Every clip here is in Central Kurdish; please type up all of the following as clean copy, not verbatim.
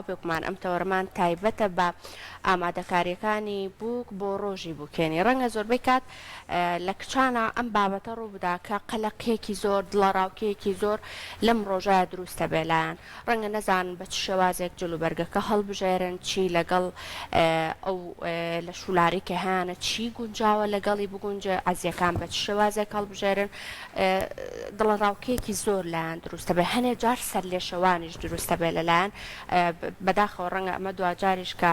بێگومان ئەم تەوەرەمان تایبەتە بە ئامادەکاریەکانی بووک بۆ ڕۆژی بووکێنی ڕەنگە زۆربەی کات لە کچانا ئەم بابەتە ڕووبدا کە قەلەقیەکی زۆر دڵەڕاوکێیەکی زۆر لەم ڕۆژە دروستە بێ لایان ڕەنگە نەزانن بە چ شێوازێک جلوبەرگەکە هەڵبژێرن، چی لەگەڵ ئەو لەشولارەی کە هەیانە چی گونجاوە لەگەڵی بگونجێ، عەزیەکان بە چ شێوازێک هەڵبژێرن، دڵەڕاوکێیەکی زۆر لایان دروست دەبێت، هەنێ جار سەرلێشێوانیش دروست دەبێت لەلایان، بەداخەوە ڕەنگە ئەمە دواجاریش کە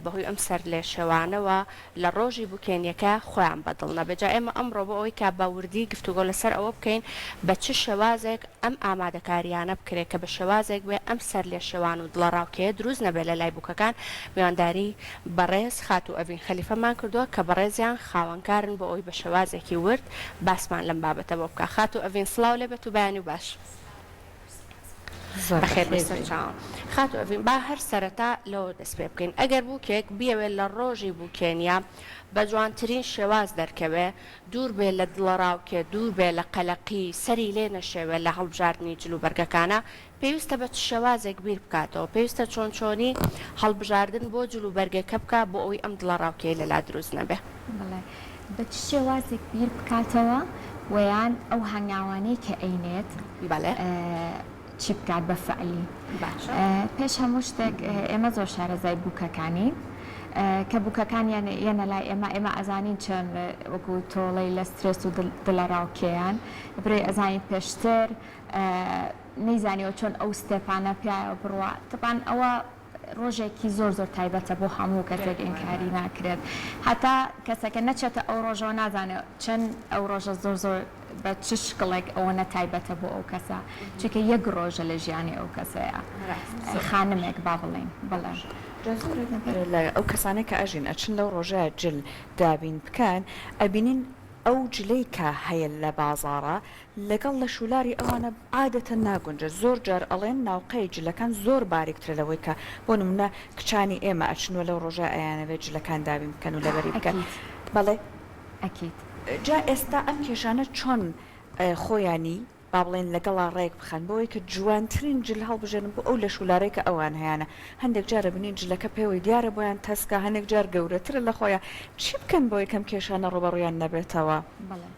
بەهۆی ئەم سەرلێشێوانەوە لە ڕۆژی بوکێنیەکە خۆیان بەدڵ نەبێت جا ئێمە ئەمڕۆ بۆ ئەوەی کە بە وردی گفتوگۆ لەسەر ئەوە بکەین بە چ شێوازێک ئەم ئامادەکاریانە بکرێت کە بە شێوازێک بێ ئەم سەرلێشێوان و دڵەڕاوکێیە دروست نەبێت لە لای بوکەکان میوانداری بەڕێز خاتوو ئەڤین خەلیفەمان کردووە کە بەڕێزیان خاوەنکارن بۆ ئەوەی بە شێوازێکی ورد باسمان لەم بابەتە بۆ بکا خاتوو ئەڤین سڵاو لێبێت و بەیانی باش. زۆر بەخێر بێی بەخێر بێی. سەرچاوم. خاتوو ئەڤین با هەر سەرەتا لەوە دەست پێ بکەین ئەگەر بووکێک بیەوێ لە ڕۆژی بووکێنیا بە جوانترین شێواز دەرکەوێ دوور بێ لە دڵەڕاوکێ دوور بێ لە قەلەقی سەری لێ نەشێوێ لە هەڵبژاردنی جل و بەرگەکانا پێویستە بە چ شێوازێک بیر بکاتەوە پێویستە چۆن چۆنی هەڵبژاردن بۆ جل و بەرگەکە بکا بۆ ئەوەی ئەم دڵەڕاوکێی لەلا دروست نەبێ؟ بەڵێ بە چ شێوازێک بیر بکاتەوە وەیان ئەو هەنگاوانەی کە ئەینێت بەڵێ. چی بکات بە فعلی. باشە. پێش هەموو شتێک ئێمە زۆر شارەزای بووکەکانین کە بووکەکان یەنە لای ئێمە ئێمە ئەزانین چۆن وەکو تۆڵەی لە سترێس و دڵەڕاوکێیان برێ ئەزانین پێشتر نەیزانیوە چۆن ئەو ستێپانە پیایەوە بڕوا تەبعەن ئەوە ڕۆژێکی زۆر زۆر تایبەتە بۆ هەموو کەسێک ئینکاری ناکرێت هەتا کەسەکە نەچێتە ئەو ڕۆژەوە نازانێت چەند ئەو ڕۆژە زۆر زۆر بە چ شکڵێک ئەوەنە تایبەتە بۆ ئەو کەسە چونکە یەک ڕۆژە لە ژیانی ئەو کەسەیە خانمێک با بڵێین بەڵێ. جا زۆرێک لە ئەو کەسانەی کە ئەژین ئەچن لەو ڕۆژە جل دابین بکەن ئەبینین ئەو جلەی کە هەیە لە بازاڕا لەگەڵ لەشولاری ئەوانە عادەتەن ناگونجێت، زۆر جار ئەڵێن ناوقەی جلەکان زۆر باریکترە لەوەی کە بۆ نمونە کچانی ئێمە ئەچن و لەو ڕۆژە ئەیانەوێت جلەکان دابین بکەن و لەبەری بکەن. ئەکید. بەڵێ. ئەکید. جا ئێستا ئەم کێشانە چۆن خۆیانی با بڵێین لەگەڵا ڕێک بخەن بۆوەی کە جوانترین جل هەڵبژێرن بۆ ئەو لەشولارەی کە ئەوان هەیانە، هەندێک جار ئەبینین جلەکە پێوەی دیارە بۆیان تەسکە هەنێک جار گەورەترە لە خۆیان، چی بکەن بۆوەی کەم کێشانە ڕووبەڕوویان نەبێتەوە؟ بەڵێ.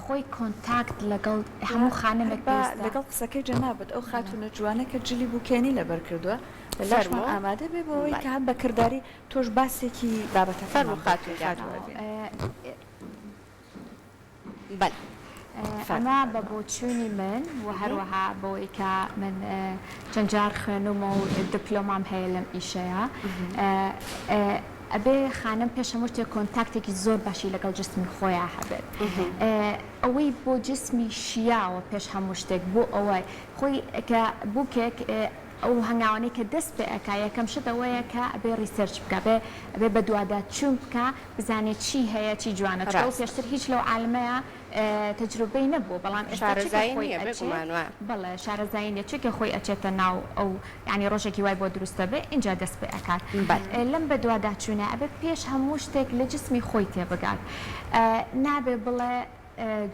خۆی contact لەگەڵ هەموو خانمێک با پێویستە. لەگەڵ قسەکەی جەنابت ئەو خاتوونە جوانە کە جلی بووکێنی لەبەر کردووە لە لاشمان فەرموو. ئامادە بێ بۆ ئەوەی بەڵێ. کە هەم بە کرداری تۆش باسێکی بابەتەکەمان فەرموو بۆ خاتوو بکەی گیان. خاتوو ئەڤین. بەلێ. ئەمە فەرموو. بە بۆچوونی من و هەروەها بەوەی کە من چەند جار خوێنومە و دپلۆمام هەیە لەم ئیشەیا ئەبێ خانم پێش هەموو شتێک contact ێکی زۆر باشی لەگەڵ جسمی خۆیا هەبێت ئەوەی بۆ جسمی شیاوە پێش هەموو شتێک بۆ ئەوەی خۆی کە بووکێک ئەو هەنگاوانەی کە دەست پێ ئەکا یەکەم شت ئەوەیە کە ئەبێ research بکا بێ ئەبێ بەدواداچوون بکا بزانێ چی هەیە چی جوانە چونکە ئەو ڕاستە. پێشتر هیچ لەو عالمەیا تەجروبەی نەبووە بەڵام ئێستا چونکە شارەزایی خۆی نییە ئەچێ بێگومان وایە. بەڵێ شارەزایی نییە چونکە خۆی ئەچێتە ناو ئەو یانی ڕۆژێکی وای بۆ دروست دەبێ ئینجا دەست پێ ئەکات بەلێ. لەم بەدواداچوونە ئەبێ پێش هەموو شتێک لە جسمی خۆی تێبگات نابێ بڵێ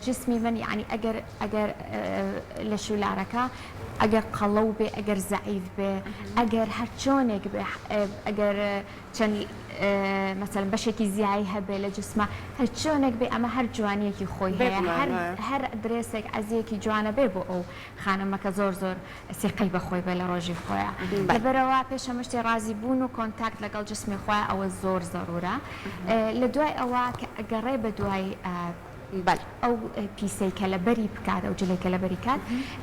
جسمی من یانی ئەگەر ئەگەر لەش و لارەکە ئەگەر قەڵەو بێ ئەگەر زەعیف بێ ئەگەر هەر چۆنێک بێ ئەگەر چەند مەسەلەن بەشێکی زیایی هەبێ لە جسمە هەر چۆنێک بێ ئەمە هەر جوانیەکی خۆی هەیە بێگومان هەر وایە. هەر درێسێک عەزیەکی جوانە بێ بۆ ئەو خانمە کە زۆر زۆر سیقەی بە خۆی بێ لە ڕۆژی خۆیا بەلێ. لەبەرئەوە پێش هەموو شتێ ڕازی بوون و contact لەگەڵ جسمی خۆیا ئەوە زۆر زەرورە لە دوای ئەوە کە ئەگەڕێ بە دوای بەلێ. ئەو piece ەی کە لەبەری بکات ئەو جلەی کە لەبەری کات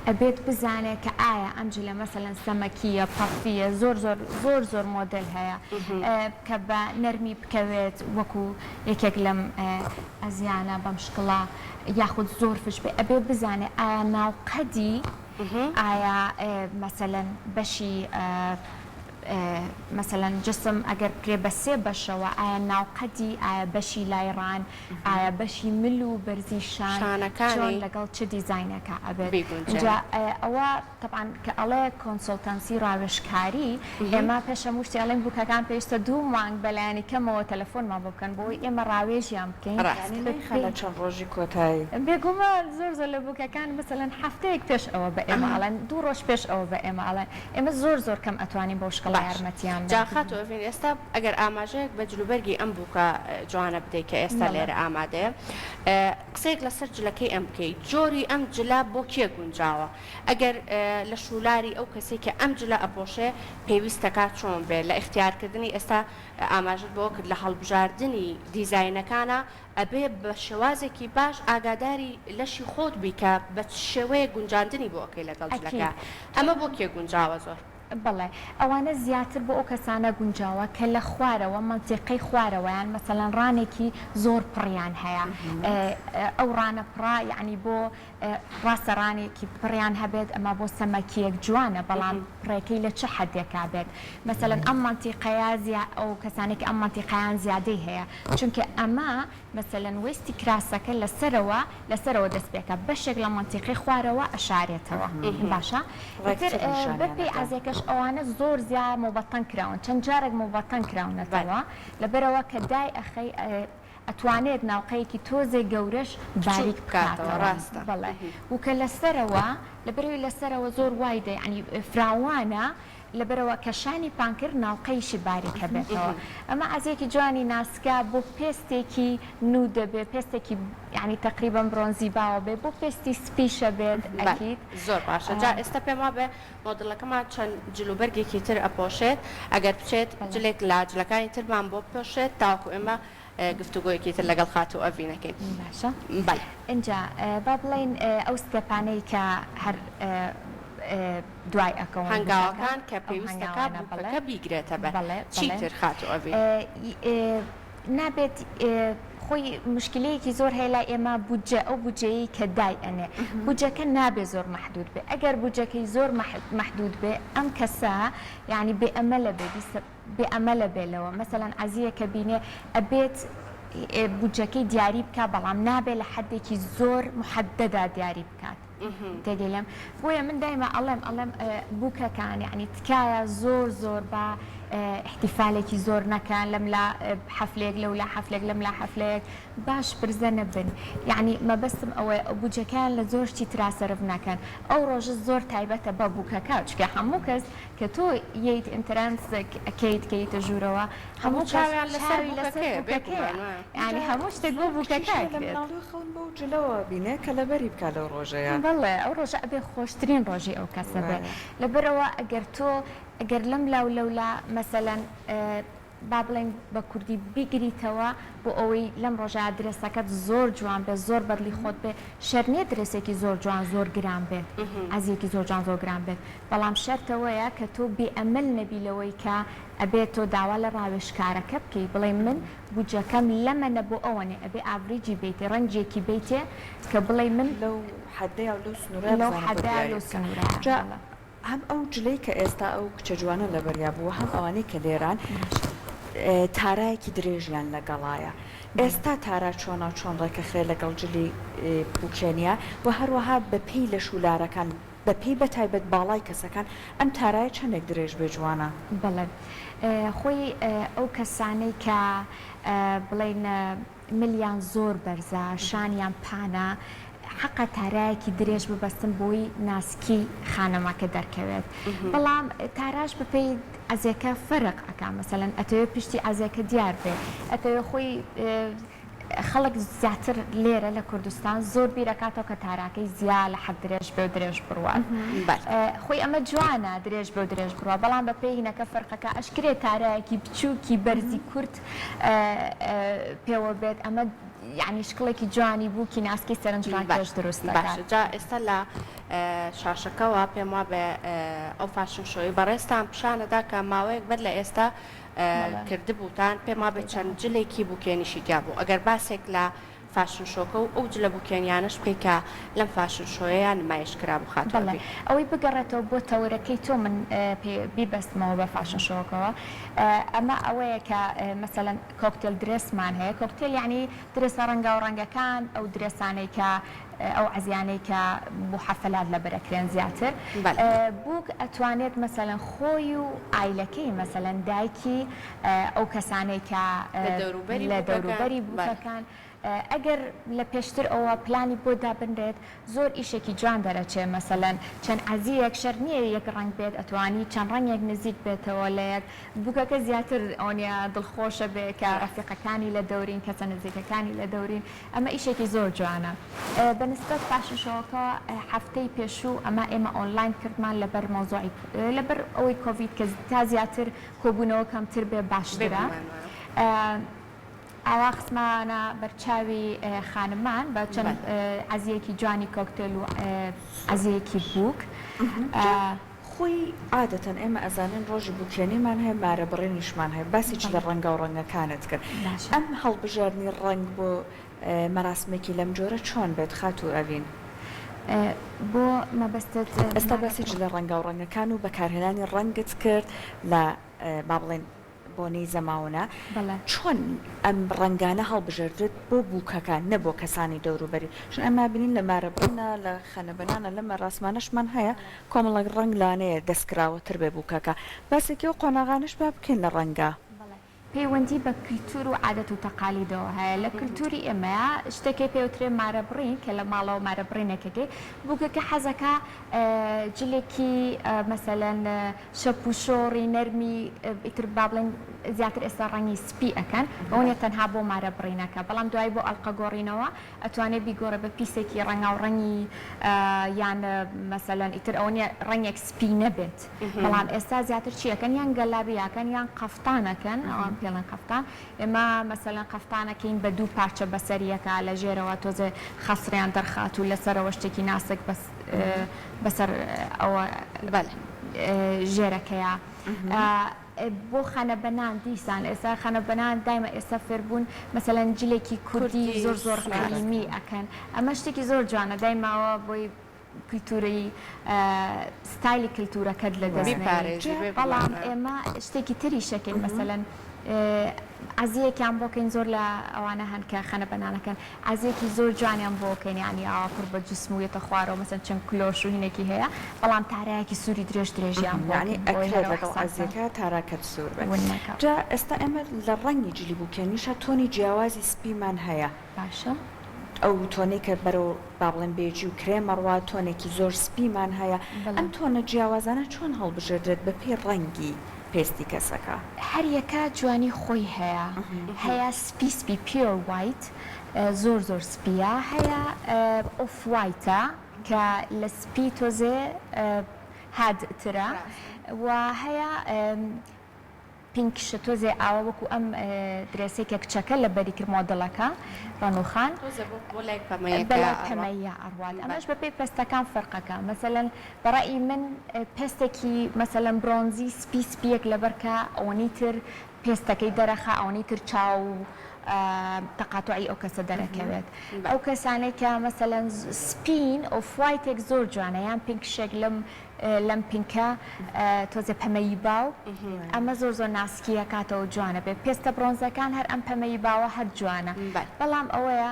ئەبێت بزانێ کە ئایا ئەم جلە مەسەلەن سەمەکییە puffy یە زۆر زۆر زۆر زۆر مۆدێل هەیە کە بە نەرمی بکەوێت وەکو یەکێک لەم ئەزیانە بەم شکڵە یاخود زۆر فش بێ ئەبێ بزانێ ئایا ناوقەدی ئایا مەسەلەن بەشی. مەسەلەن جسم ئەگەر بکرێ بە سێ بەشەوە ئایا ناوقەدی ئایا بەشی لای ڕان ئایا بەشی مل و بەرزی شان چۆن شانەکانی لەگەڵ چ دیزاینێکا ئەبێت بیگونجێنێ. ئینجا ئەوە تەبعەن کە ئەڵێ consultancy ڕاوێژکاری ئێمە پێش هەموو شتێ ئەڵێین بووکەکان پێویستە دوو مانگ بەلایەنی کەمەوە تەلەفۆنمان بۆ بکەن بۆ ئەوەی ئێمە ڕاوێژیان بکەین ڕاستە. یانی نایخەنە چەند ڕۆژی کۆتایی. بێگومان زۆر زۆر لە بووکەکان مەسەلەن هەفتەیەک پێش ئەوە بە ئێمە ئەڵێن دوو ڕۆژ پێش ئەوە بە ئێمە ئەڵێن ئێمە زۆر زۆر کەم ئەتوانین بەو شکڵە باش یارمەتیان جا بەین. خاتوو ئەڤین ئێستا ئەگەر ئاماژەیەک بە جلوبەرگی ئەم بووکە جوانە بدەی کە ئێستا بەڵێ. لێرە ئامادەیە قسەیەک لەسەر جلەکەی ئەم بکەی جۆری ئەم جلە بۆ کێ گونجاوە ئەگەر لە شولاری ئەو کەسەی کە ئەم جلە ئەپۆشێ پێویستەکا چۆن بێ لە ئیختیارکردنی ئێستا ئاماژەت بەوە کرد لە هەڵبژاردنی دیزاینەکانا ئەبێ بە شێوازێکی باش ئاگاداری لەشی خۆت بی کە بە چ شێوەیەک گونجاندنی بۆ ئەکەی لەگەڵ جلەکە ئەکید. ئەمە بۆ کێ گونجاوە زۆر؟ بەڵێ ئەوانە زیاتر بۆ ئەو کەسانە گونجاوە کە لە خوارەوە مەنتیقەی خوارەوەیان مەسەلەن ڕانێکی زۆر پڕیان هەیە ئەو ڕانە پڕە یەعنی بۆ ڕاستە ڕانێکی پڕیان هەبێت ئەمە بۆ سەمەکیەک جوانە بەڵام پڕێکەی لە چ حەدێکا بێت مەسەلەن ئەم مەنتیقەیە زیا ئەو کەسانەی کە ئەم مەنتیقەیان زیادەی هەیە چونکە ئەمە مەسەلەن waist ی کراسەکە لە سەرەوە لە سەرەوە دەست پێکا بەشێک لە مەنتیقەی خوارەوە ئەشارێتەوە باشە ئیتر ڕێکتر نیشانیان بەپێی ئەدا. عەزێکەش ئەوانە زۆر زیا موبەتەن کراون چەند جارێک موبەتەن کراونەتەوە لەبەرئەوە کە دای ئەخەی ئەتوانێت ناوقەیەکی تۆزێ گەورەش بچوک باریک بکاتەوە بکاتەوە ڕاستە. بەڵێ و کە لەسەرەوە لەبەرئەوەی لەسەرەوە زۆر wide ە یانی فراوانە لەبەرئەوە کە شانی پان کرد ناوقەیشی باریک ئەبێتەوە ئەمە عەزیەکی جوانی ناسکە بۆ پێستێکی نوو دەبێ پێستێکی یانی تەقریبەن برۆنزی باوە بێ بۆ پێستی سپیشە بێت بەڵێ ئەکید. زۆر باشە جا ئێستا پێم وابێ مۆدڵەکەمان چەند جل و بەرگێکی تر ئەپۆشێت ئەگەر بچێت جلێک لە جلەکانی ترمان بۆ بپۆشێت تاوەکو ئێمە گفتوگۆیەکی تر لەگەڵ خاتوو ئەڤین ئەکەین. باشە بەڵێ. ئینجا با بڵێین ئەو step انەی کە هەر دوای ئەکەون بووکەکە هەنگاوەکان کە ئەو پێویستەکا هەنگاوانە بەڵێ بووکەکە بیگرێتە بەر بەڵێ چی بەڵێ تر خاتوو ئەڤین؟ نابێت خۆی موشکیلەیەکی زۆر هەیە لای ئێمە بودجە ئەو بودجەیەی کە دای ئەنێ بودجەکە نابێ زۆر مەحدود بێ ئەگەر بودجەکەی زۆر مەحدود بێ ئەم کەسە یانی بێ ئەمەلە بێ بێ ئەمەلە بێ لەوە مەسەلەن عەزیە کە بینێ ئەبێت بودجەکەی دیاری بکا بەڵام نابێ لە حەدێکی زۆر محەدەدا دیاری بکات تێگەی لێم بۆیە من دایمە ئەڵێم ئەڵێم بووکەکان یعنی تکایە زۆر زۆر بە احتیفالێکی زۆر نەکەن لەم لا حەفلەیەک لەو لا حەفلێک لەم لا حەفلەیەک باش پرزە نەبن یعنی مەبەستم ئەوەیە بودجەکەیان لە زۆر شتی ترا سەرف نەکەن ئەو ڕۆژە زۆر تایبەتە بە بووکەکە چونکە هەموو کەس کە تۆ یەیت entrance ئەکەیت کە یەیتە ژوورەوە هەموو هەموو کەس چاویان لەسەر چاوی لەسەر بووکەکەیە بووکەکەیە بێگومان وایە. یانی جا هەموو شتێک بۆ زۆر کچیش بووکەکە هەیە لە ئەکرێت. مناڵیەوە خەون بەو جلەوە بینێ کە لەبەری بکا لەو ڕۆژەیا. بەڵێ ئەو ڕۆژە ئەبێ خۆشترین ڕۆژی ئەو کەسە بێ وایە. لەبەرئەوە ئەگەر تۆ ئەگەر لەم لاو لەولا مەسەلەن با بڵێین بە کوردی بیگریتەوە بۆ ئەوەی لەم ڕۆژە درێسەکەت زۆر جوان بێت زۆر بەدڵی خۆت بێت شەرت نیە درێسێکی زۆر جوان زۆر گران بێت عەزیەکی زۆر جوان زۆر گران بێت بەڵام شەرت ئەوەیە کە تۆ بێ ئەمەل نەبی لەوەی کە ئەبێت تۆ داوا لە ڕاوێژکارەکە بکەی بڵێی من بودجەکەم لەمەنە بۆ ئەوەنێ ئەبێ average ی بەیتێ range ێکی بەیتێ کە بڵێی من لەو حەدەیا و لەو سنورەیا لەو بزانە بۆ حەدەیا دیاری لەو بکە سنورەیا جا بەڵێ. هەم ئەو جلەی کە ئێستا ئەو کچە جوانە لەبەریا بوو هەم ئەوانەی کە لێران تارایەکی درێژیان لەگەڵایە ئێستا تارا چۆنە و چۆن ڕێکەخرێ لەگەڵ جلی بوکێنیە و هەروەها بەپێی لەش و لارەکان بەپێی بەتایبەت باڵای کەسەکان ئەم تارایە چەندێک درێژ بێ جوانە؟ بەڵێ خۆی ئەو کەسانەی کە بڵێین ملیان زۆر بەرزە شانیان پانە حەقە تارایەکی درێژ ببەستن بۆی ناسکی خانەمەکە دەرکەوێت بەڵام تاراش بەپێی عەزێکە فەرق ئەکا مەسەلەن ئەتەوێ پشتی عەزێکە دیار بێ ئەتەوێ خۆی خەڵک زیاتر لێرە لە کوردستان زۆر بیرەکاتەوە کە تاراکەی زیا لە حەد درێژ بێ و درێژ بڕوات خۆی ئەمە جوانە درێژ بێ و درێژ بڕوا بەڵام بە پێی هینەکە فەرقەکە ئەشکرێ تارایەکی بچووکی بەرزی کورت پێوە بێت ئەمە یانی شکڵێکی جوانی بووکی ناسکی سەرنج ڕاکێش دروست دەکات. باشە جا ئێستا لە شاشەکەوە پێم وابێ ئەو fashion show ی بەڕێزتان پیشانەدا کە ماوەیەک بەر لە ئێستا کردبووتان پێم وابێ چەند جلێکی بووکێنیشی تیا بوو ئەگەر باسێک لە. fashion show کە و ئەو جلە بوکێنیانەش بکەی کە لەم fashion show یەیا نمایش کرابوو خاتوو بەڵێ ئەڤین. ئەوەی بگەڕێتەوە بۆ تەوەرەکەی تۆ من پێ بیبەستمەوە بە fashion show کەوە ئەمە ئەوەیە کە مەسەلەن cocktail dress مان هەیە کۆکتێل یەعنی درێسە ڕەنگاو ڕەنگەکان ئەو درێسانەی کە ئەو عەزیانەی کە بۆ حەفلات لەبەر ئەکرێن زیاتر بووک ئەتوانێت مەسەلەن خۆی و عایلەکەی مەسەلەن دایکی ئەو کەسانەی کە لە دەوروبەری بووکەکان ئەگەر لە پێشتر ئەوە پلانی بۆ دابنرێت زۆر ئیشێکی جوان دەرەچێ مەسەلەن چەند عەزیەک شەرت نیە یەک ڕەنگ بێت ئەتوانی چەند ڕەنگێک نزیک بێتەوە لە یەک بووکەکە زیاتر ئەوەنیە دڵخۆشە بێ کە ڕەفیقەکانی لە دەورین کەسە نزیکەکانی لە دەورین ئەمە ئیشێکی زۆر جوانە بە نسبەت fashion show ەکە هەفتەی پێشوو ئەمە ئێمە ئۆنلاین کردمان لەبەر مەوزوعی لەبەر ئەوەی کۆڤید کە تا زیاتر کۆبوونەوە کەمتر بێ باشترە ئاوا خستمانە بەرچاوی خانمان بە چەند عەزیەکی جوانی کۆکتێل و عەزیەکی بووک. خۆی عادەتەن ئێمە ئەزانین ڕۆژی بوکێنیمان هەیە مارە بڕینیشمان هەیە باسی جلە ڕەنگاو ڕەنگەکانت کرد ئەم هەڵبژاردنی ڕەنگ بۆ مەراسمێکی لەم جۆرە چۆن بێت خاتوو ئەڤین؟ بۆ مەبەستت ئێستا باسی جلە ڕەنگاو ڕەنگەکان و بەکارهێنانی ڕەنگت کرد لە با بڵێین بۆنەی زەماوەنە، چۆن ئەم ڕەنگانە هەڵبژێردرێت بۆ بووکەکان نە بۆ کەسانی دەوروبەری؟ چون ئێمە بینین لە مارەبڕینە، لە خەنەبەنانە، لەم مەراسمانەشمان هەیە کۆمەڵێک ڕەنگ لانەیە دەستکراوەتر بێ بووکەکە. باسێکی ئەو قۆناغانەش با بکەین لە ڕەنگا. پەیوەندی بە کلتور و عادەت و تەقالیدەوە هەیە، لە کلتوری ئێمەیا شتێک پێوترێ مارەبڕین کە لە ماڵەوە مارەبڕینێک ئەکەی بووکەکە حەزەکا جلێکی مەسەلەن شەپ و شۆڕی نەرمی ئیتر با بڵێین زیاتر ئێستا ڕەنگی سپی ئەکەن ئەوە نیە تەنها بۆ مارە بڕینەکە بەڵام دوایی بۆ ئەڵقە گۆڕینەوە ئەتوانێ بیگۆڕێ بە piece ێکی ڕەنگاو ڕەنگی یان مەسەلەن ئیتر ئەوە نیە ڕەنگێک سپی نەبێت بەڵام ئێستا زیاتر چی ئەکەن یان گەلابی ئەکەن یان قەفتان ئەکەن ئەوان پێڵێن قەفتان ئێمە مەسەلەن قەفتان ئەکەین بە دوو پارچە بەسەر یەکا لە ژێرەوە تۆزێ خەسریان دەرخات و لەسەرەوە شتێکی ناسک بەس بەسەر ئەوە ژێرەکەیا بۆ خەنەبەنان دیسان ئێستا خەنەبەنان دایمە ئێستا فێربوون مەسەلەن جلێکی کوردی زۆر زۆر قەدیمی ئەکەن ئەمە شتێکی زۆر جوانە دایماوە بۆی کلتوری ستایلی کلتورەکەت لە دەست نەیەی بەڵام ئێمە شتێکی تریش ئەکەین مەسەلەن عەزیەکیان بۆ کەین زۆر لە ئەوانە هەن کە خەنە بەنانەکەن عەزیەکی زۆر جوانیان بۆ کەین یانی ئاوا پڕ بە جسم و یەتە خوارەوە مەسەن چەند کلۆش و هینێکی هەیە بەڵام تارایەکی سووری درێژ درێژیان بۆ یانی کەین بۆی ئەکرێت هەر ئەو لەگەڵ حساب کە عەزیەکە تاراکەت سوور بێت ون نەکا. جا ئێستا ئێمە لە ڕەنگی جلی بووکێنیشا tone ی جیاوازی سپیمان هەیە باشە. ئەو tone ەی کە بەرەو با بڵێن بێجی و کرێم ئەڕوا tone ێکی زۆر سپیمان هەیە بەڵێ. ئەم tone ە جیاوازانە چۆن هەڵبژێردرێت بە پێی ڕەنگی پێستی کەسەکە؟ هەر یەکە جوانی خۆی هەیە هەیە سپی سپی pure white زۆر زۆر سپیە هەیە off white ە کە لە سپی تۆزێ هادئترە و هەیە pink شە تۆزێ ئاوا وەکو ئەم درێسەی کە کچەکە لەبەری کرد مۆدڵەکە ڕەنو خان تۆزێ بۆ بۆ لای پەمەیەکە بەلای ئەڕوا پەمەییە ئەڕوات بەلێ. ئەمەش بەپێی پێستەکان فەرقەکا مەسەلەن بە ڕەئی من پێستێکی مەسەلەن برۆنزی سپی سپیەک لەبەر کە ئەوەنەی تر پێستەکەی دەرەخا ئەوەنەی تر چاو و تەقاتوعی ئەو کەسە دەرەکەوێت بەلێ. ئەو کەسانەی کە مەسەلەن سپین off white ێک زۆر جوانە یان pink شێک لەم لەم pink ە تۆزێ پەمەیی باو ئەمە زۆر زۆر ناسکی ئەکاتەوە جوانە بێ پێستە برۆنزەکان هەر ئەم پەمەیی باوە هەر جوانە بەڵام ئەوەیە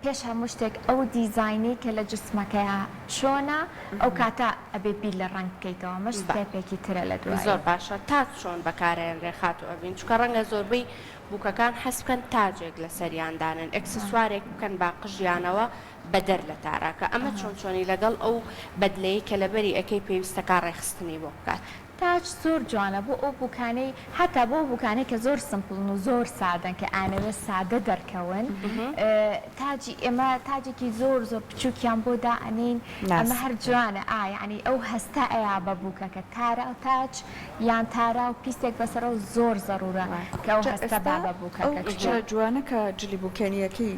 پێش هەموو شتێک ئەو دیزاینەی کە لە جسمەکەیا چۆنە ئەو کاتە ئەبێ بیر لە ڕەنگ بکەیتەوە ئەمەش step ێکی ترە لە دوایی. زۆر باشە تاج چۆن بەکارئەهێنرێ خاتوو ئەڤین چونکە ڕەنگە زۆربەی بووکەکان حەز بکەن تاجێک لەسەریان دانێن ئێکسسوارێک بکەن بە قژیانەوە بەدەر لە تاراکە ئەمە چۆن چۆنی لەگەڵ ئەو بەدلەی کە لەبەری ئەکەی پێویستەکا ڕێکخستنی بۆ بکات. تاج زۆر جوانە بۆ ئەو بوکانەی هەتا بۆ ئەو بوکانەی کە زۆر simple ن و زۆر سادەن کە ئانەوێ سادە دەرکەون تاجی ئێمە تاجێکی زۆر زۆر بچوکیان بۆ دائەنێین ئەمە هەر جوانە ئا یەعنی ئەو هەستە ئەیا بە بوکەکە تارا و تاج یان تارا و piece ێک بەسەرەوە زۆر زەرورە کە ئەو جا هەستە با ئێستا بە ئەو بوکەکە کچە جوانە کە جلی بوکێنیەکەی.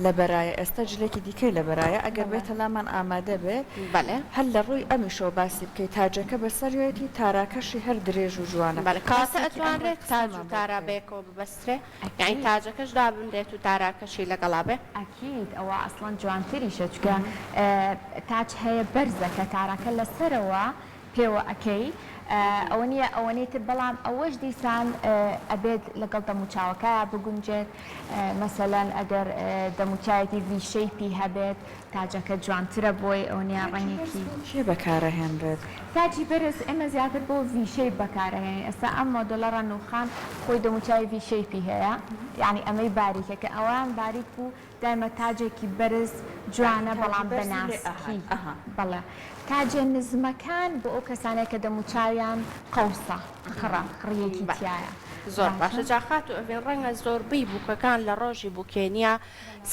لەبەرایە ئێستا جلێکی دیکەی لەبەرایە ئەگەر بێتە لامان ئامادە بێ بەلێ. هەر لە ڕووی ئەمیشەوە باسی بکەی تاجەکە بەسەریەتی تاراکەشی هەر درێژ و جوانە بەلێ کەواتە باسێکی ئەم ئەتوانرێت تاج ڕێکخستنەمان و بۆ تارا بکەی. بەیەکەوە ببەسترێ یانی ئەکید. تاجەکەش دابنرێت و تاراکەشی لەگەڵا بێ؟ ئەکید ئەوە ئەسڵەن جوانتریشە چونکە تاج هەیە بەرزە کە تاراکە لەسەرەوە پێوە ئەکەی ئەوە نیە ئەوەنەی تر بەڵام ئەوەش دیسان ئەبێت لەگەڵ دەموچاوەکەیا بگونجێت مەسەلەن ئەگەر دەموچاوێکی V shape ی هەبێت تاجەکە جوانترە بۆی ئەوە نیە تاجی بەرز ڕەنگێکی. بۆ کێ بەکارئەهێنرێت؟ تاجی بەرز ئێمە زیاتر بۆ V shape بەکارئەهێنین ئێستا ئەم مۆدێلە ڕەنوخان خۆی دەموچاوی V shape ی هەیە یانی ئەمەی باریکە کە ئەوەیان باریک بوو دایمە تاجێکی بەرز جوانە تاجی بەڵام بە بەرزی لێ ئەهات ناسکی ئەها. بەڵێ تاجە نزمەکان بۆ ئەو کەسانەیە کە دەموچاویان قەوسە خڕە خڕیەکی بەڵێ تیایە زۆر باشە. باشە جا خاتوو ئەڤین ڕەنگە زۆربەی بووکەکان لە ڕۆژی بووکێنیە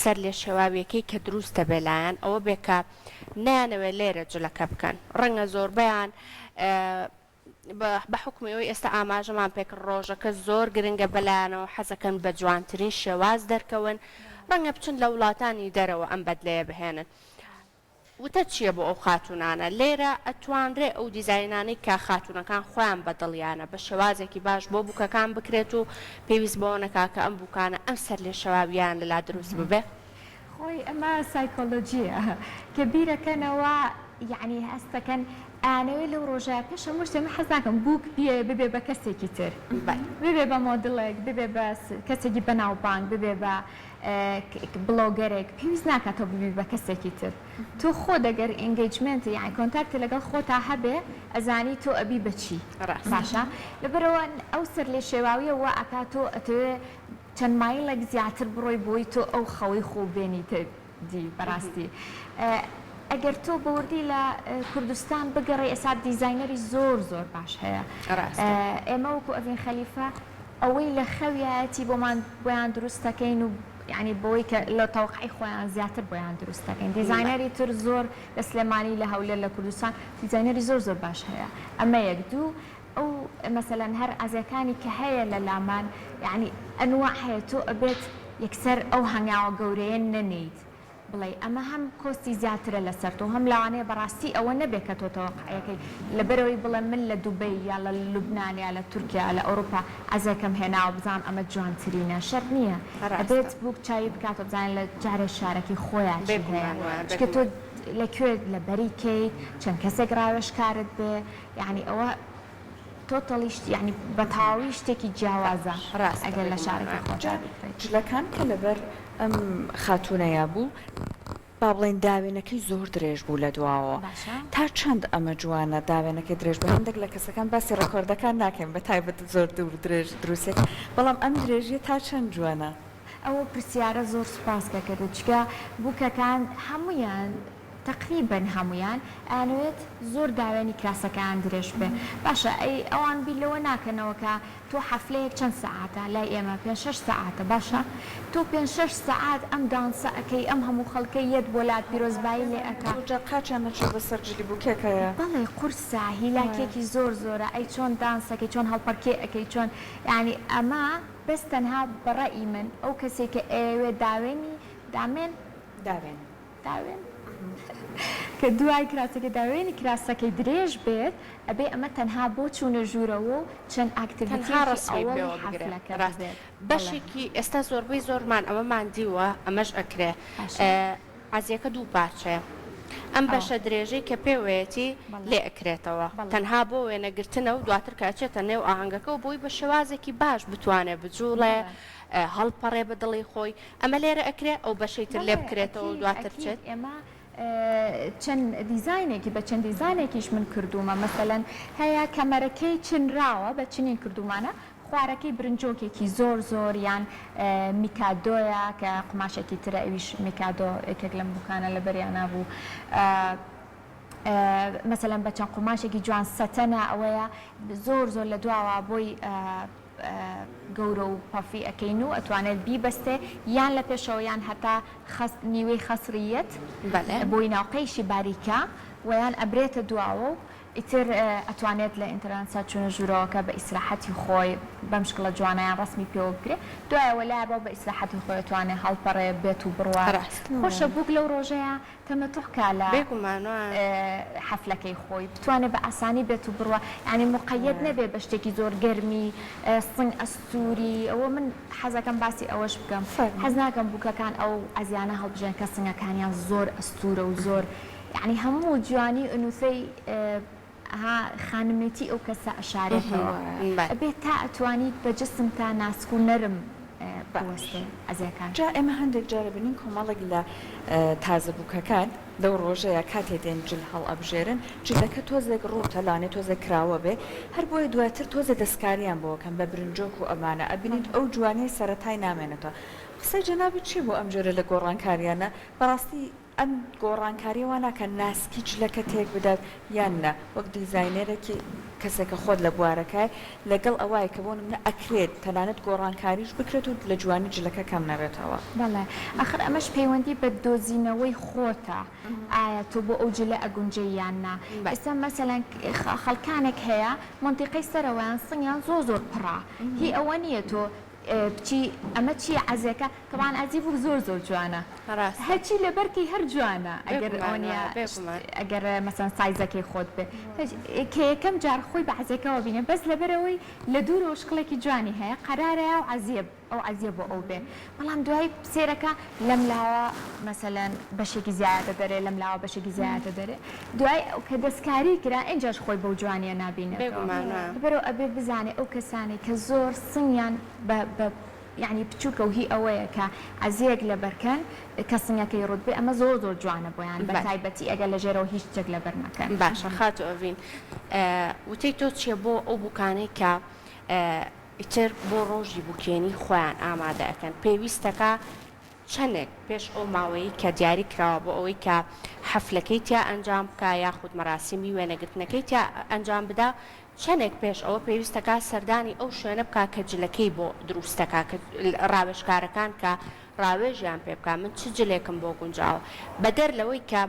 سەرلێشێواویەکەی کە دروست دەبێ لایان ئەوە بێ کە نەیانەوێ لێرە جلەکە بکەن ڕەنگە زۆربەیان بە حوکمی ئەوەی ئێستا ئاماژەمان پێکرد ڕۆژەکە زۆر گرنگە بەلایانەوە حەزەکەن بە جوانترین شێواز دەرکەون، ڕەنگە بچن لە وڵاتانی دەرەوە ئەم بەدلەیە بهێنن. وتەت چییە بۆ ئەو خاتوونانە؟ لێرە ئەتوانرێ ئەو دیزاینانەی کە خاتوونەکان خۆیان بە دڵیانە بە شێوازێکی باش بۆ بووکەکان بکرێت و پێویست بەوە نەکا کە ئەم بووکانە ئەم سەرلێشێواوییەیان لەلا دروست ببێ؟ خۆی ئەمە سایکۆلۆجیە کە بیرەکەنەوە یەعنی هەستەکەن ئەیانەوێ لەو ڕۆژە پێش هەموو شتێ من حەز ناکەم بووک بیەوێ ببێ بە کەسێکی تر ببێ بە مۆدڵێک ببێ بە کەسێکی بەناوبانگ ببێ بە بڵۆگەرێک پێویست ناکات تۆ ببی بە کەسێکی تر تۆ خۆت ئەگەر engagement یانی contact لەگەڵ خۆتا هەبێ ئەزانی تۆ ئەبی بە چی باشە لەبەرئەوە ئەو سەرلێشێواویە وا ئەکا تۆ ئەتەوێ چەند مایڵێک زیاتر بڕۆی بۆی تۆ ئەو خەوەی خۆو بێنیتە دی بەڕاستی ئەگەر تۆ بەوردی لە کوردستان بگەڕێی ئێستا دیزاینەری زۆر زۆر باش هەیە ئێمە وەکو ئەڤین خەلیفە ئەوەی لە خەویایەتی بۆمان بۆیان دروست دەکەین و یعنی بۆی کە لە تەوقعی خۆیان زیاتر بۆیان دروست دەکەین دیزاینەری تر زۆر لە سلێمانی لە هەولێر لە کوردستان دیزاینەری زۆر زۆر باش هەیە ئەمە یەک دوو ئەو مەسەلەن هەر عەزێکانی کە هەیە لە لامان یەعنی ئەنواع هەیە تۆ ئەبێت یەکسەر ئەو هەنگاوە گەورەیە نەنێیت بڵێی ئەمە هەم cost ی زیاترە لەسەر تۆ هەم لەوانەیە بەڕاستی ئەوە نەبێ کە تۆ تەوەقعیەکەی لەبەرئەوەی بڵێم من لە دوبەی یا لە لوبنان یا لە تورکیا یا لە ئەوروپا عەزێکەم هێناوە بزانم ئەمە جوانترینە شەرت نییە ئەبێت بووک چاوی بکاتەوە بزانێت لە جارێ شارەکەی خۆیا چی هەیە چونکە تۆ لە کوێ لەبەری کەیت چەند کەسێک ڕاوێژکارت بێ یەعنی ئەوە totally یەعنی بە تەواوی شتێکی جیاوازە ئەگەر لە شارەکەی خۆتا بیکڕیت. جلەکان کە لەبەر ئەم خاتوونەیا بوو با بڵێین داوێنەکەی زۆر درێژ بوو لە دواوە تا چەند ئەمە جوانە داوێنەکەی درێژ بوو هەندێک لە کەسەکان باسی ڕێکۆردەکان ناکەین بە تایبەت زۆر دوور درێژ دروستەکە بەڵام ئەم درێژیە تا چەند جوانە؟ ئەوە پرسیارە زۆر سوپاس کە کردت چونکە بووکەکان هەموویان تەقریبەن هەموویان ئەیانەوێت زۆر داوێنی کراسەکەیان درێژ بێ باشە ئەی ئەوان بیر لەوە ناکەنەوە کە تۆ حەفلەیەک چەند سەعاتە لای ئێمە پێنج شەش سەعاتە باشە تۆ پێنج شەش سەعات ئەم دانسە ئەکەی ئەم هەموو خەڵکە یەت بۆ لات پیرۆزبایی لێ ئەکا. زۆر جار قاچیان ئەچێ بەسەر جلی بوکێکەیا. بەڵێ قورسە هیلاکیەکی زۆر زۆرە ئەی چۆن دانس ئەکەی چۆن هەڵپەرکێ ئەکەی چۆن یانی ئەمە بەس تەنها بە ڕەئی من ئەو کەسەی کە ئەیەوێ داوێنی دامێن داوێن. داوێن کە دوای کراسەکەی داوێنی کراسەکەی درێژ بێت ئەبێ ئەمە تەنها بۆ چوونە ژوورەوە و چەند تەنها activity یەکی ڕەسمی ئەوەڵی پێوە بگرێ حەفلەکە ڕاست ببێت بەڵێ. بەشێکی ئێستا زۆربەی زۆرمان ئەمەمان دیوە ئەمەش ئەکرێ باشە. عەزیەکە دوو پارچەیە ئەم ئەوە. بەشە درێژەی کە پێوەیەتی بەڵێ. لێ ئەکرێتەوە بەڵێ. تەنها بۆ وێنەگرتنە و دواتر کە ئەچێتە نێو ئاهەنگەکەوە بۆی بە شێوازێکی باش بتوانێ بجوڵێ بەڵێ. هەڵپەڕێ بە دڵی خۆی ئەمە لێرە ئەکرێ ئەو بەشەی تر لێ بەڵێ بکرێتەوە و ئەکید دواتر ئەکید بچێت؟ ئێمە چەند دیزاینێکی بە چەند دیزانێکیش من کردوومە مەسەلەن هەیە کەمەرەکەی چنراوە بە چنین کردوومانە خوارەکەی برنجۆکێکی زۆر زۆر یان میکادۆیە کە قوماشێکی ترە ئەویش میکادۆ یەکێک لەم بوکانە لەبەریانا بوو مەسەلەن بە چەند قوماشێکی جوان سەتەنە ئەوەیە زۆر زۆر لە دواوە بۆی گەورە و puffy ئەکەین و ئەتوانێت بیبەستێ یان لە پێشەوە یان هەتا خەس نیوەی خەسری یەت بەلێ. بۆی ناوقەیشی باریکە وە یان ئەبرێتە دواوە و. ئیتر ئەتوانێت لە entrance ا چوونە ژوورەوەکە بە ئیسراحەتی خۆی بەم شکڵە جوانە یان ڕەسمی پێوە بگرێ دوایە وەلایە بەو بە ئیسراحەتی خۆی ئەتوانێ هەڵپەڕێ بێت و بڕوات خۆشە بووک لەو ڕۆژەیا تەمەتوع کا لە حەفلەکەی خۆی بتوانێ بە ئاسانی بێت و بڕوا یانی موقەیەد نەبێ بە شتێکی زۆر گەرمی سنگ ئەستووری ئەوە من حەزەکەم باسی ئەوەش بکەم حەز ناکەم بووکەکان ئەو عەزیانە هەڵبژێن کە سنگەکانیان زۆر ئەستوورە و زۆر یەعنی هەموو جوانی ئونوسەی ها خانمێتی ئەو کەسە ئەشارێتەوە ئەبێ تا ئەتوانیت بە جسمتا ناسک و نەرم بوەستێ عەزیەکان. جا ئێمە هەندێک جار ئەبینین کۆمەڵێک لە تازە بووکەکان لەو ڕۆژەیا کاتێ دێن جل هەڵئەبژێرن جلەکە تۆزێک ڕووتە لانێ تۆزێک کراوە بێ هەر بۆیە دواتر تۆزێ دەستکاریان بۆ ئەکەن بە برنجۆک و ئەمانە ئەبینیت ئەو جوانیەی سەرەتای نامێنێتەوە قسەی جەنابت چیە بۆ ئەم جۆرە لە گۆڕانکاریانە بەڕاستی ئەم گۆڕانکاریە وا ناکات ناسکی جلەکە تێک بدات یان نا وەک دیزاینەرێکی کەسێک کە خۆت لە بوارەکای لەگەڵ ئەوای کە بۆ نمونە ئەکرێت تەنانەت گۆڕانکاریش بکرێت و لە جوانی جلەکە کەم نەبێتەوە. بەڵێ ئاخر ئەمەش پەیوەندی بە دۆزینەوەی خۆتە ئایا تۆ بۆ ئەو جلە ئەگونجێی یان نا ئێستا مەسەلەن خەڵکانێک هەیە مەنتیقەی سەرەوەیان سنگیان زۆر زۆر پڕە هی ئەوە نیە تۆ بچی ئەمە چیە عەزێکە تەبعەن عەزی بوک زۆر زۆر جوانە ڕاستە هەرچی لەبەر کەی هەر جوانە ئەگەر بێگومان ئەوەنیە وایە بێگومان. ئەگەر مەسەن سایزەکەی خۆت بێ کە یەکەم جار خۆی بە عەزێکەوە بینێ بەس لەبەرئەوەی لە دوورەوە شکڵێکی جوانی هەیە قەرارە ئەو عەزیە ئەو عەزیە بۆ ئەو بێ بەڵام دوایی سەیرەکە لەم لاوە مەسەلەن بەشێکی زیایەتە دەرێ لەم لاوە بەشێکی زیایەتە دەرێ دوای کە دەستکاری کرا ئینجاش خۆی بەو جوانیە نابینێتەوە بێگومان وایە. لەبەرئەوە ئەبێ بزانێ ئەو کەسانەی کە زۆر سنگیان بە بە یەعنی بچوکە و هی ئەوەیە کە عەزیەک لەبەر کەن کە سنگەکەی ڕوت بێ ئەمە زۆر زۆر جوانە بۆیان بە تایبەتی ئەگەر لە ژێرەوە هیچ شتێک لەبەر نەکەن. باشە خاتوو ئەڤین وتەی تۆ چیە بۆ ئەو بوکانەی کە ئیتر بۆ ڕۆژی بوکێنی خۆیان ئامادە ئەکەن پێویستەکا چەنێک پێش ئەو ماوەیەی کە دیاری کراوە بۆ ئەوەی کە حەفلەکەی تیا ئەنجام بکا یاخود مەراسیمی وێنەگرتنەکەی تیا ئەنجام بدا چەنێک پێش ئەوە پێویستەکا سەردانی ئەو شوێنە بکا کە جلەکەی بۆ دروستەکا کە ڕاوێژکارەکان کە ڕاوێژیان پێ بکا من چ جلێکم بۆ گونجاوە بەدەر لەوەی کە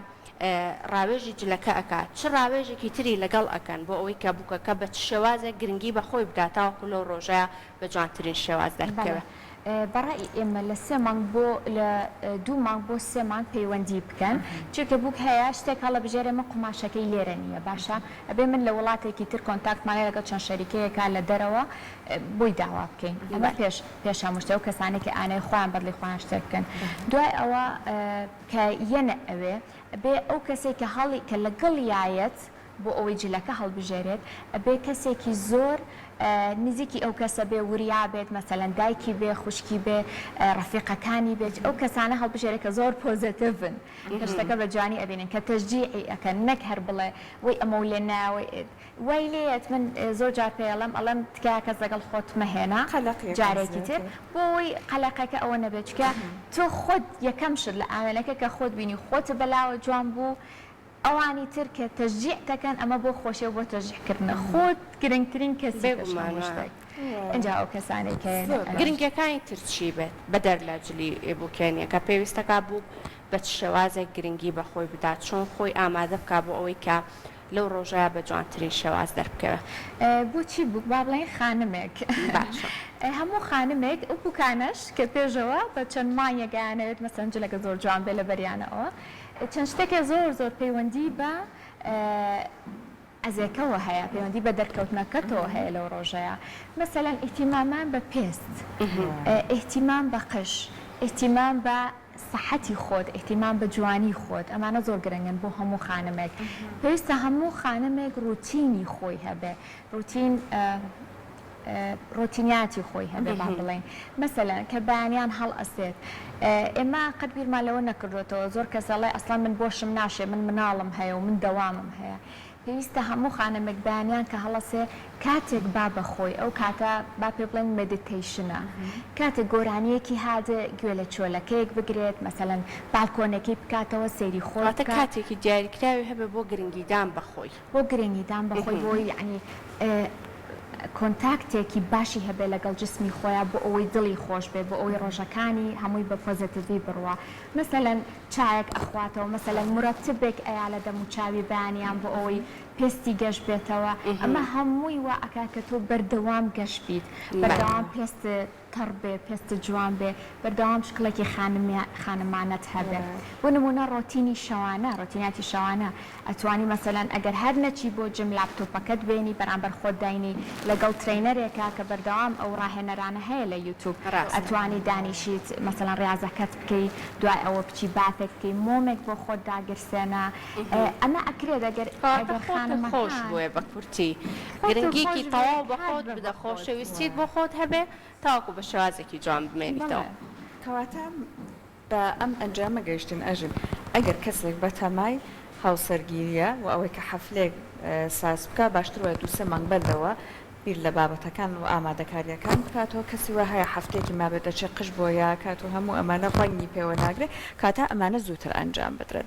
ڕاوێژی جلەکە ئەکا چ ڕاوێژێکی تری لەگەڵ ئەکەن بۆ ئەوەی کە بوکەکە بە چ شێوازێک گرنگی بە خۆی بدا تاوەکو لەو ڕۆژەیا بە جوانترین شێواز بەڵێ دەربکەوێ. بە ڕەئی ئێمە لە سێ مانگ بۆ لە دوو مانگ بۆ سێ مانگ پەیوەندی بکەن چونکە بوک هەیە شتێک هەڵەبژێرێ من قوماشەکەی لێرە نییە باشە ئەبێ من لە وڵاتێکی تر contact مان هەیە لەگەڵ چەند شەریکەیەکا لە دەرەوە بۆی داوا بکەین ئەمە پێش پێش هەموو شتێ ئەو کەسانەی کە ئانای خۆیان بەدڵی خۆیان شتێک بکەن دوای ئەوە کە یەنە ئەوێ ئەبێ ئەو کەسەی کە هەڵی کە لەگەڵیایەت بۆ ئەوەی جلەکە هەڵبژێرێت ئەبێ کەسێکی زۆر نزیکی ئەو کەسە بێ وریا بێت مەسەلەن دایکی بێ خوشکی بێ ڕەفیقەکانی بێت ئەو کەسانە هەڵبژێرێت کە زۆر positive ن کە شتەکە بە جوانی ئەبینن کە تەشجیعی ئەکەن نەک هەر بڵێ وەی ئەمەو لێ نایە وەی وای لێیەت من زۆر جار پێی ئەڵێم ئەڵێم تکایە کەس لەگەڵ خۆت مەهێنە قەلەقیەکەم جارێکی تر زیاتر. بۆ ئەوەی قەلەقەکە ئەوە نەبێت چونکە تۆ خۆت یەکەم شت لە ئاوێنەکە کە خۆت بینی خۆت بەلاوە جوان بوو ئەوانی تر کە تەشجیع دەکەن ئەمە بۆ خۆشیە و بۆ تەشجیع کردنە خۆت گرنگترین کەسی پێش بێگومان هەموو وایە. شتێک ئینجا ئەو کەسانەی کە زۆر باش. گرنگیەکانی تر چی بێت بەدەر لە جلی بوکێنیەکە پێویستەکا بوک بە چ شێوازێک گرنگی بە خۆی بدات چۆن خۆی ئامادە بکا بۆ ئەوەی کە لەو ڕۆژەیا بە جوانترین شێواز دەربکەوێ. بۆچی بوک با بڵێین خانمێک باشە. هەموو خانمێک ئەو بوکانەش کە پێشەوە بە چەند مانگێک ئەیانەوێت مەسەلەن جلەکە زۆر جوان بێ لەبەریانەوە چەند شتێکە زۆر زۆر پەیوەندی بە عەزێکەوە هەیە پەیوەندی بە دەرکەوتنەکەتەوە هەیە لەو ڕۆژەیە مەسەلەن ئیهتیمامان بە پێست ئیهتیمام بە قژ ئیهتیمام بە سەحەتی خۆت ئیهتیمام بە جوانی خۆت ئەمانە زۆر گرنگن بۆ هەموو خانمێک پێویستە هەموو خانمێک ڕوتینی خۆی هەبێ ڕوتین ڕۆتینیاتی خۆی هەبێ با بڵێین مەسەلەن کە بەیانیان هەڵئەسێت ئێمە قەت بیرمان لەوە نەکردۆتەوە زۆر کەس ئەڵێ ئەسڵەن من بۆشم ناشێ من مناڵم هەیە و من دەوامم هەیە پێویستە هەموو خانمێک بەیانیان کە هەڵەسێ کاتێک با بە خۆی ئەو کاتە با پێ بڵێن meditation ە کاتێک گۆرانیەکی هادێ گوێ لە چۆلەکەیەک بگرێت مەسەلەن بالکۆنەکەی بکاتەوە سەیری خۆر واتە بکات. کاتێکی دیاریکراوی هەبێ بۆ گرنگیدان بە خۆی. بۆ گرنگیدان بە خۆی بۆی یەعنی contact ێکی باشی هەبێ لەگەڵ جسمی خۆیا بۆ ئەوەی دڵی خۆش بێ بۆ ئەوەی ڕۆژەکانی هەمووی بە positive ی بڕوا مەسەلەن چایەک ئەخواتەوە مەسەلەن مرطب ێک ئەیا لە دەم و چاوی بەیانیان بۆ ئەوەی. پێستی گەش بێتەوە ئەمە هەمووی وا ئەکا کە تۆ بەردەوام گەش بیت بەردەوام پێست تەڕ بێ پێستت جوان بێ بەردەوام شکڵێکی خانمانەت هەبێ بۆ نمونە ڕۆتینی شەوانە ڕۆتیناتی شەوانە ئەتوانی مەسەلەن ئەگەر هەر نەچی بۆ جم لاپتۆپەکەت بێنی بەرامبەر خۆت داینی لەگەڵ trainer ێکا کە بەردەوام ئەو ڕاهێنەرانە هەیە لە یوتوب ئەتوانی دانیشیت مەسەلەن ڕیازەکەت بکەی دوای ئەوە بچی bath ێک بکەی مۆمێک بۆ خۆت داگرسێنە ئەمە ئەکرێت ئەگەر کەواتە ئەگەر خۆتت خۆش خانمەکان بوێ بە کورتی خۆتت گرنگیکی خۆش بوێ تەواو بە کات خۆت بە بدە بە خۆت خۆشەویستیت بۆ خۆت هەبێ تاوەکو بە شێوازێکی جوان بمێنیتەوە. بەڵێ. کەواتە بە ئەم ئەنجامە گەیشتین ئەژین ئەگەر کەسێک بەتەمای هاوسەرگیریە و ئەوەی کە حەفلەیەک ساز بکا باشتر وایە دوو سێ مانگ بەر لەوە بیر لە بابەتەکان و ئامادەکاریەکان بکاتەوە کەسی وا هەیە هەفتەیەکی مابێت دەچێ قژ بۆیە ئەکات و هەموو ئەمانە ڕەنگی پێوە ناگرێ کاتە ئەمانە زووتر ئەنجام بدرێت.